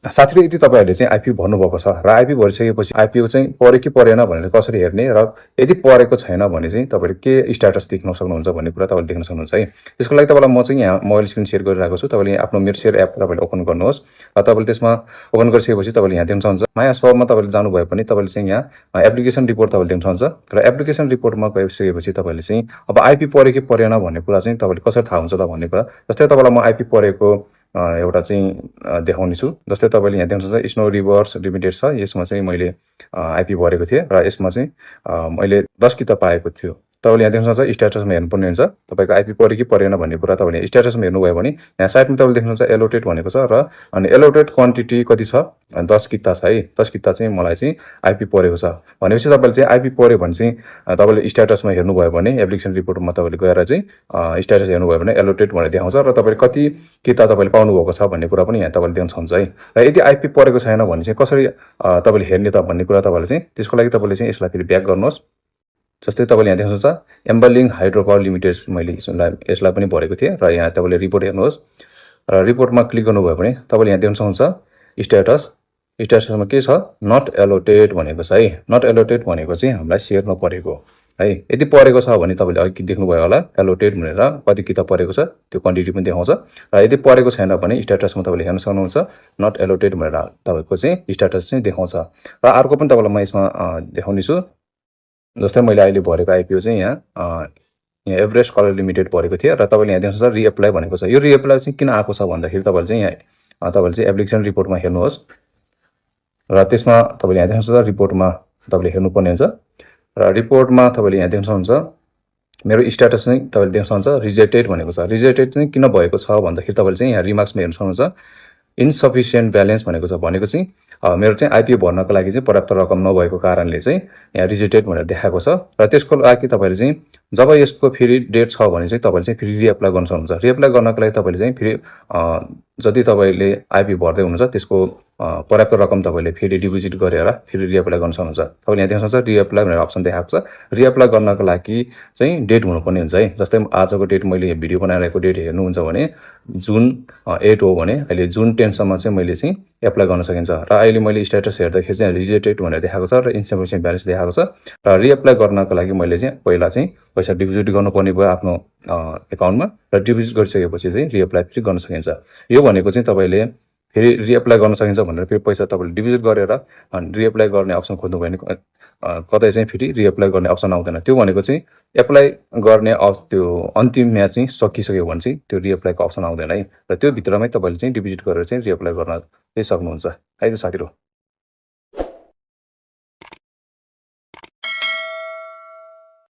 साथीले यदि तपाईँहरूले चाहिँ आइपी भर्नुभएको छ र आइपी भरिसकेपछि आइपिओ चाहिँ पऱ्यो कि परेन भनेर कसरी हेर्ने र यदि परेको छैन भने चाहिँ तपाईँले के स्ट्याटस देख्न सक्नुहुन्छ भन्ने कुरा तपाईँले देख्न सक्नुहुन्छ है। त्यसको लागि तपाईँलाई म चाहिँ यहाँ मोबाइल स्क्रिन सेयर गरिरहेको छु। तपाईँले आफ्नो मेरो सेयर एप तपाईँले ओपन गर्नुहोस् र तपाईँले त्यसमा ओपन गरिसकेपछि तपाईँले यहाँ देख्न सक्नुहुन्छ माया सबमा तपाईँले जानुभयो भने तपाईँले चाहिँ यहाँ एप्लिकेसन रिपोर्ट तपाईँले देख्न सक्नुहुन्छ र एप्लिकेसन रिपोर्टमा गइसकेपछि तपाईँले चाहिँ अब आइपी पऱ्यो कि परेन भन्ने कुरा चाहिँ तपाईँले कसरी थाहा हुन्छ त भन्ने कुरा। जस्तै तपाईँलाई म आइपी परेको एउटा चाहिँ देखाउने छु। जस्तै तपाईँले यहाँ देख्न सक्नुहुन्छ स्नो रिभर्स लिमिटेड छ, यसमा चाहिँ मैले आइपी भरेको थिएँ र यसमा चाहिँ मैले 10 किताब पाएको थियो। तपाईँले यहाँ देख्न सक्नुहुन्छ स्ट्याटसमा हेर्नुपर्ने हुन्छ तपाईँको आइपी पऱ्यो कि परेन भन्ने कुरा। तपाईँले स्ट्याटसमा हेर्नुभयो भने यहाँ साइडमा तपाईँले देख्नुहुन्छ एलोटेड भनेको छ र अनि एलोटेड क्वान्टिटी कति छ 10 किता छ है। 10 किता चाहिँ मलाई चाहिँ आइपी परेको छ भनेपछि तपाईँले चाहिँ आइपी पऱ्यो भने चाहिँ तपाईँले स्ट्याटसमा हेर्नुभयो भने एप्लिकेसन रिपोर्टमा तपाईँले गएर चाहिँ स्ट्याटस हेर्नुभयो भने एलोटेड भनेर देखाउँछ र तपाईँले कति किता तपाईँले पाउनुभएको छ भन्ने कुरा पनि यहाँ तपाईँले देख्न सक्नुहुन्छ है। र यदि आइपी परेको छैन भने चाहिँ कसरी तपाईँले हेर्ने त भन्ने कुरा तपाईँले चाहिँ त्यसको लागि तपाईँले चाहिँ यसलाई फेरि ब्याक गर्नुहोस्। जस्तै तपाईँले यहाँ देख्न सक्नुहुन्छ एम्बलिङ हाइड्रो पावर लिमिटेड मैले यसलाई पनि भरेको थिएँ र यहाँ तपाईँले रिपोर्ट हेर्नुहोस् र रिपोर्टमा क्लिक गर्नुभयो भने तपाईँले यहाँ देख्न सक्नुहुन्छ स्ट्याटसमा के छ नट एलोटेड भनेको छ है। नट एलोटेड भनेको चाहिँ हामीलाई सेयर नपरेको है। यदि परेको छ भने तपाईँले अघि देख्नुभयो होला एलोटेड भनेर कति किताब परेको छ त्यो क्वान्टिटी पनि देखाउँछ र यदि परेको छैन भने स्ट्याटसमा तपाईँले हेर्न सक्नुहुन्छ नट एलोटेड भनेर तपाईँको चाहिँ स्ट्याटस चाहिँ देखाउँछ। र अर्को पनि तपाईँलाई म यसमा देखाउने छु। जस्तै मैले अहिले भरेको आइपिओ चाहिँ यहाँ एभरेस्ट कलर लिमिटेड भरेको थिएँ र तपाईँले यहाँ देख्नुहुन्छ रिएप्लाई भनेको छ। यो रिएप्लाई चाहिँ किन आएको छ भन्दाखेरि तपाईँले चाहिँ यहाँ तपाईँले चाहिँ एप्लिकेसन रिपोर्टमा हेर्नुहोस् र त्यसमा तपाईँले यहाँ देख्न सक्नुहुन्छ रिपोर्टमा तपाईँले हेर्नुपर्ने हुन्छ र रिपोर्टमा तपाईँले यहाँ देख्न सक्नुहुन्छ मेरो स्ट्याटस चाहिँ तपाईँले देख्न सक्नुहुन्छ रिजेक्टेड भनेको छ। रिजेक्टेड चाहिँ किन भएको छ भन्दाखेरि तपाईँले चाहिँ यहाँ रिमार्क्समा हेर्न सक्नुहुन्छ इन्सफिसियन्ट ब्यालेन्स भनेको छ। भनेको चाहिँ मेरो चाहिँ आइपिओ भर्नको लागि चाहिँ पर्याप्त रकम नभएको कारणले चाहिँ यहाँ रिजेक्टेड भनेर देखाएको छ। र त्यसको लागि तपाईँले चाहिँ जब यसको फेरि डेट छ भने चाहिँ तपाईँले चाहिँ फेरि रिएप्लाई गर्न सक्नुहुन्छ। रिएप्लाई गर्नको लागि तपाईँले चाहिँ फेरि जति तपाईँले आइपी भर्दै हुनुहुन्छ त्यसको पर्याप्त रकम तपाईँले फेरि डिपोजिट गरेर फेरि रिएप्लाई गर्न सक्नुहुन्छ। तपाईँले यहाँ देख्न सक्नुहुन्छ रिएप्लाई भनेर अप्सन देखाएको छ। रिएप्लाई गर्नको लागि चाहिँ डेट हुनुपर्ने हुन्छ है। जस्तै आजको डेट मैले भिडियो बनाइरहेको डेट हेर्नुहुन्छ भने जुन 8 हो भने अहिले जुन 10 सम्म चाहिँ मैले चाहिँ एप्लाई गर्न सकिन्छ। र अहिले मैले स्ट्याटस हेर्दाखेरि चाहिँ रिजेक्टेड भनेर देखाएको छ र इन्सफिसियन्ट ब्यालेन्स देखाएको छ। र रिएप्लाई गर्नको लागि मैले चाहिँ पहिला चाहिँ पैसा डिपोजिट गर्नुपर्ने भयो आफ्नो एकाउन्टमा र डिपोजिट गरिसकेपछि चाहिँ रिएप्लाई फेरि गर्न सकिन्छ। यो भनेको चाहिँ तपाईँले फेरि रिएप्लाई गर्न सकिन्छ भनेर फेरि पैसा तपाईँले डिपोजिट गरेर रिएप्लाई गर्ने अप्सन खोज्नुभयो भने कतै चाहिँ फेरि रिएप्लाई गर्ने अप्सन आउँदैन। त्यो भनेको चाहिँ एप्लाई गर्ने त्यो अन्तिम म्याच चाहिँ सकिसक्यो भने चाहिँ त्यो रिएप्लाईको अप्सन आउँदैन है। र त्यो भित्रमै तपाईँले चाहिँ डिपोजिट गरेर चाहिँ रिएप्लाई गर्न चाहिँ सक्नुहुन्छ है त साथीहरू।